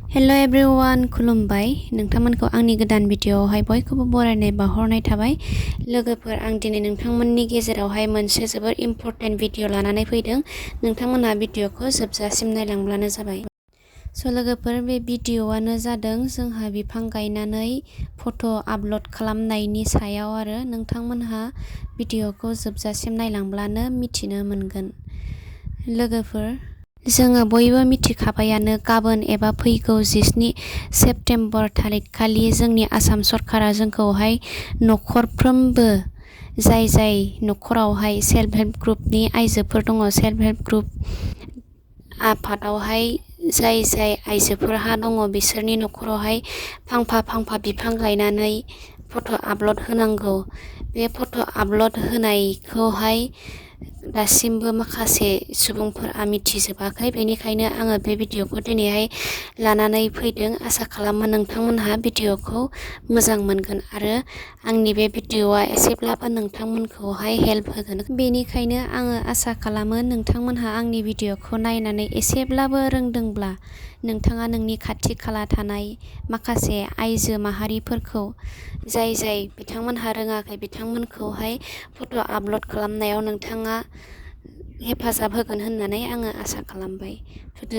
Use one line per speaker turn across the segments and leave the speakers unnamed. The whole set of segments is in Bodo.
हेलो एभ्रिवान खुलुमबाय नोंथांमोनखौ आंनि गोदान भिडिअआवहाय बयखौबो बरायनाय बावहरनाय थाबाय लोगोफोर आं दिनै नोंथांमोननि गेजेरावहाय मोनसे जोबोर इम्पोर्टेन्ट भिडिअ लानानै फैदों नोंथांमोनहा भिडिअखौ जोबजासिम नायलांब्लानो जाबाय स' लोगोफोर बे भिडिअआनो जादों जोंहा बिफां गायनानै फट' आपल'ड खालामनायनि सायाव आरो नोंथांमोनहा भिडिअखौ जोबजासिम नायलांब्लानो मिथिनो मोनगोन लोगोफोर जोङो बयबो मिथिखाबायानो गाबोन एबा फैगौ 17 सेप्तेम्बर थारिखखालि जोंनि आसाम सरकारा जोंखौहाय नखरफ्रोमबो जाय नखरावहाय सेल्फ हेल्प ग्रुपनि आइजोफोर दङ सेल्फ हेल्प ग्रुप आफादावहाय जाय आइजोफोरहा दङ बिसोरनि नखरावहाय फांफा बिफां गायनानै फट' आपल'ड होनांगौ बे फट' आपल'ड होनायखौहाय दासिमबो माखासे सुबुंफोरा मिथिजोबाखै बेनिखायनो आङो बे भिडिअखौ दिनैहाय लानानै फैदों आसा खालामो नोंथांमोनहा भिडिअखौ मोजां मोनगोन आरो आंनि बे भिडिअआ एसेब्लाबो नोंथांमोनखौहाय हेल्प होगोन बेनिखायनो आङो आसा खालामो नोंथांमोनहा आंनि भिडिअखौ नायनानै एसेब्लाबो रोंदोंब्ला नोंथाङा नोंनि खाथि खाला थानाय माखासे आइजो माहारिफोरखौ जाय बिथांमोनहा रोङाखै बिथांमोनखौहाय फट' आपल'ड खालामनायाव नोंथाङा हेफाजाब होगोन होननानै आङो आसा खालामबाय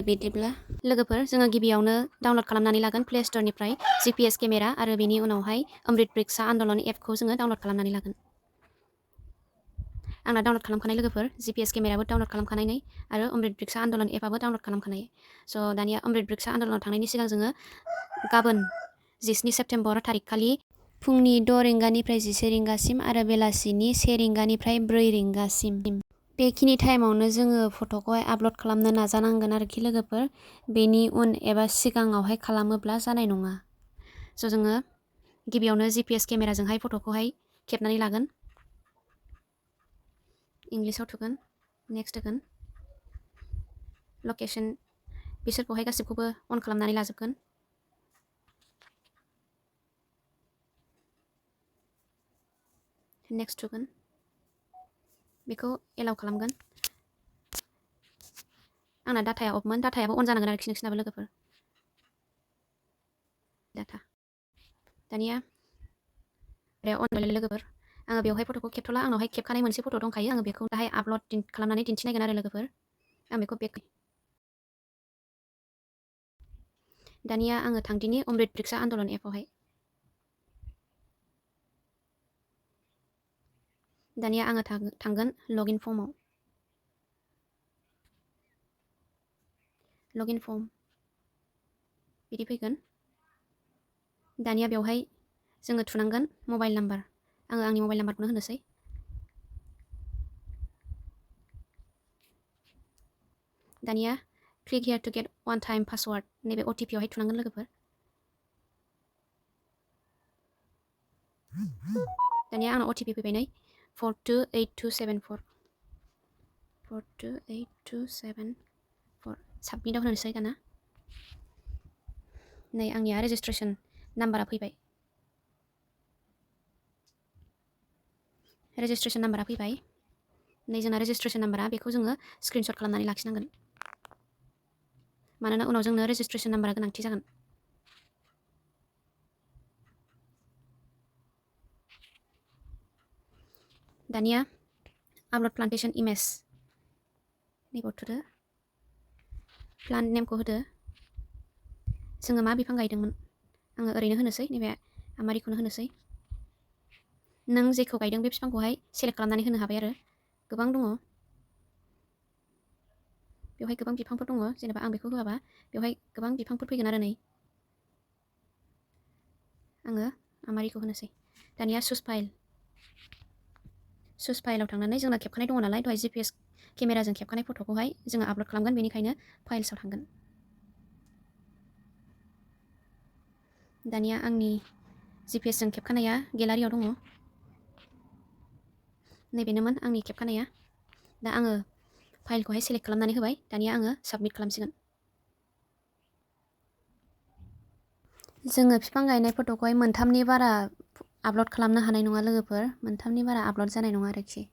बिदिब्ला लोगोफोर जोङो गिबियावनो डाउनल'ड खालामनानै लागोन प्ले स्ट'रनिफ्राय GPS केमेरा आरो बेनि उनावहाय अमृत ब्रिक्शा आन्दलन एपखौ जोङो डाउनल'ड खालामनानै लागोन आंना डाउनल'ड खालामखानाय लोगोफोर GPS केमेराबो डाउनल'ड खालामखानाय आरो अमृत ब्रिक्शा आन्दलन एपआबो डाउनल'ड खालामखानाय स' दानिया अमृत ब्रिक्शा आन्दलनाव थांनायनि सिगां जोङो गाबोन 17 सेप्तेम्बर थारिखखालि फुंनि 6 रिंगानिफ्राय 11 रिंगासिम आरो बेलासिनि 1 रिंगानिफ्राय 4 रिंगासिम बेखिनि टाइमावनो जोङो फट'खौहाय आपल'ड खालामनो नाजानांगोन आरोखि लोगोफोर बेनि उन एबा सिगाङावहाय खालामोब्ला जानाय नङा स' जोङो गिबियावनो GPS केमेराजोंहाय फट'खौहाय खेबनानै लागोन इंलिसाव थुगोन नेक्स्ट होगोन लकेसन बिसोरखौहाय गासिबखौबो अन खालामनानै लाजोबगोन नेक्स्ट थुगोन बेखौ एलाउ खालामगोन आंना डाटाया अफमोन डाटायाबो अन जानांगोन आरोखि नोंसिनाबो लोगोफोर डाटा दानिया अन जाबाय लोगोफोर आङो बेवहाय फट'खौ खेबथ'ला आंनावहाय खेबखानाय मोनसे फट' दंखायो आङो बेखौ दाहाय आपल'ड खालामनानै दिन्थिनायगोन आरो लोगोफोर आं बेखौ दानिया आङो थांदिनि अमृत ब्रिक्शा आन्दलन एपआवहाय दानिया आङो थांगोन लगइन फर्मआव लगइन फर्म बिदि फैगोन दानिया बेवहाय जोङो थुनांगोन मबाइल नाम्बार आङो आंनि मबाइल नाम्बारखौनो होनोसै दानिया click here to get one time password नैबे OTP आवहाय थुनांगोन लोगोफोर दानिया आंनाव OTP फैबाय नै 428274 साबमिटआव होनोसै दाना नै आंनिया रेजिस्ट्रेसन नाम्बारा फैबाय नै जोंना रेजिस्ट्रेसन नाम्बारा बेखौ जोङो स्क्रिनशट खालामनानै लाखिनांगोन मानोना उनाव जोंनो रेजिस्ट्रेसन नाम्बारा गोनांथि जागोन दानिया आपल'ड प्लान्टेसन इमेज नैबाव थुदो प्लान्ट नेमखौ होदो जोङो मा बिफां गायदोंमोन आङो ओरैनो होनोसै नैबे आमारिखौनो होनोसै नों जेखौ गायदों बे बिफांखौहाय सेलेक्ट खालामनानै होनो हाबाय आरो गोबां दङ बेवहाय गोबां बिफांफोर दङ जेनेबा आं बेखौ होआबा बेवहाय गोबां बिफांफोर फैगोन आरो नै आङो आमारिखौ होनोसै दानिया चुज फाइलाव थांनानै जोंना खेबखानाय दङ नालाय दहाय GPS केमेराजों खेबखानाय फट'खौहाय जोङो आपल'ड खालामगोन बेनिखायनो फाइल्सआव थांगोन दानिया आंनि GPSजों खेबखानाया गेलारियाव दङ नैबेनोमोन आंनि खेबखानाया दा आङो फाइलखौहाय सेलेक्ट खालामनानै होबाय दानिया आङो साबमिट खालामसिगोन जोङो बिफां गायनाय फट'खौहाय मोनथामनि बारा आपल'ड खालामनो हानाय नङा लोगोफोर मोनथामनि बारा आपल'ड जानाय नङा आरोखि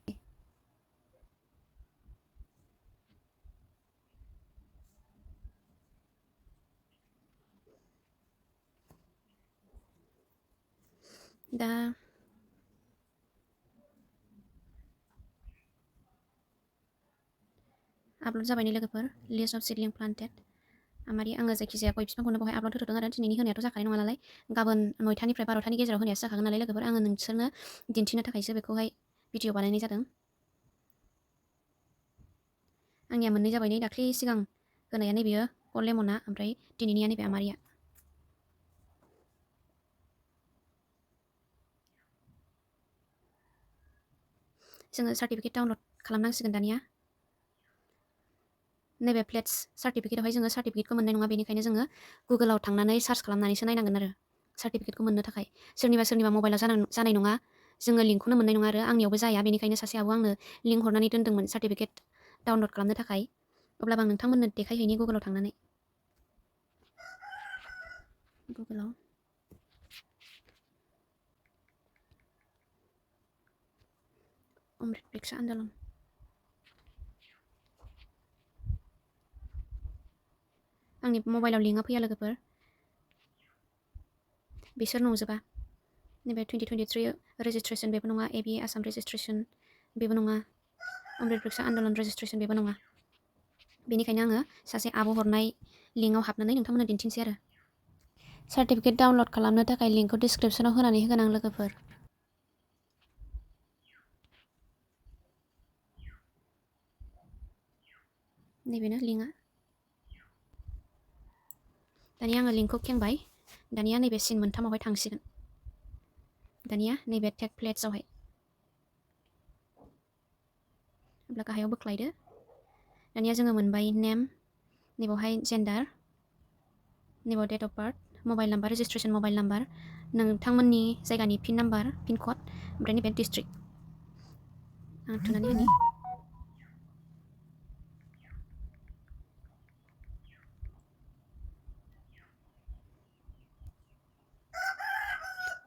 दा आपल'ड जाबाय नै लोगोफोर लिस्ट अफ सिडलिं प्लान्टेड आमारि आङो जायखिजाया गय बिफांखौनो बेवहाय आपल'ड होथ'दों आरो दिनैनि होनायाथ' जाखानाय नङा नालाय गाबोन 9टानिफ्राय 12टानि गेजेराव होनायासो जाखागोन नालाय लोगोफोर आङो नोंसोरनो दिन्थिनो थाखायसो बेखौहाय भिडिअ बानायनाय जादों आंनिया मोननै जाबाय नै दाख्लि सिगां होनाया नैबेयो गल्ड लेमना ओमफ्राय दिनैनिया नैबे आमारिया जोङो सार्टिफिकेट डाउनलड खालामनांसिगोन दानिया नैबे प्लेट्स सार्टिफिकेटआवहाय जोङो सार्टिफिकेटखौ मोननाय नङा बेनिखायनो जोङो गुगोलाव थांनानै सार्च खालामनानैसो नायनांगोन आरो सार्टिफिकेटखौ मोननो थाखाय सोरनिबा मबाइलाव जानाय नङा जोङो लिंकखौनो मोननाय नङा आरो आंनियावबो जाया बेनिखायनो सासे आब'आ आंनो लिंक हरनानै दोन्दोंमोन सार्टिफिकेट डाउनलड खालामनो थाखाय अब्लाबो आं नोंथांमोननो देखायहैनि गुगोलाव थांनानै गुगोलाव अमृत ब्रिक्शा आन्दलन आंनि मबाइलाव लिंकआ फैया लोगोफोर बिसोर नंजोबा नैबे 2023 रेजिस्ट्रेसन बेबो नङा एबि आसाम रेजिस्ट्रेसन बेबो नङा अमृत ब्रिक्शा आन्दलन रेजिस्ट्रेसन बेबो नङा बेनिखायनो आङो सासे आब' हरनाय लिंकआव हाबनानै नोंथांमोननो दिन्थिनोसै आरो सार्टिफिकेट डाउनलड खालामनो थाखाय लिंकखौ डिसक्रिपसनाव होनानै होगोन आं लोगोफोर नैबेनो लिंकआ दानिया आङो लिंकखौ खेंबाय दानिया नैबे सिन मोनथामावहाय थांसिगोन दानिया नैबे टेग प्लेट्सआवहाय अब्ला गाहायाव बोख्लायदो दानिया जोङो मोनबाय नेम नैबावहाय जेन्डार नैबाव date of birth mobile number registration mobile number नोंथांमोननि जायगानि पिन नाम्बार पिन कड ओमफ्राय नैबे डिस्ट्रिक्ट आं थुनानै होनि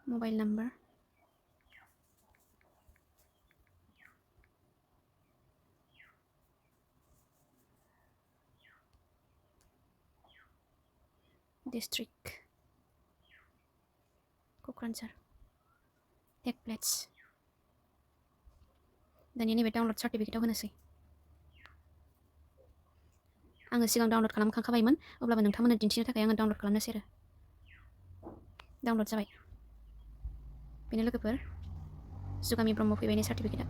mobile number district Kokrajhar tag plates दानिया नैबे डाउनलड सार्टिफिकेटआव होनोसै आङो सिगां डाउनलड खालामखांखाबायमोन अब्लाबो नोंथांमोननो दिन्थिनो थाखाय आङो डाउनलड खालामनोसै आरो डाउनलड जाबाय बेनो लोगोफोर जुगामि ब्रह्म फैबाय सार्टिफिकेटआ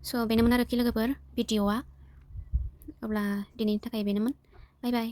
स' बेनोमोन आरोखि लोगोफोर भिडिअआ अब्ला दिनैनि थाखाय बेनोमोन बाय बाय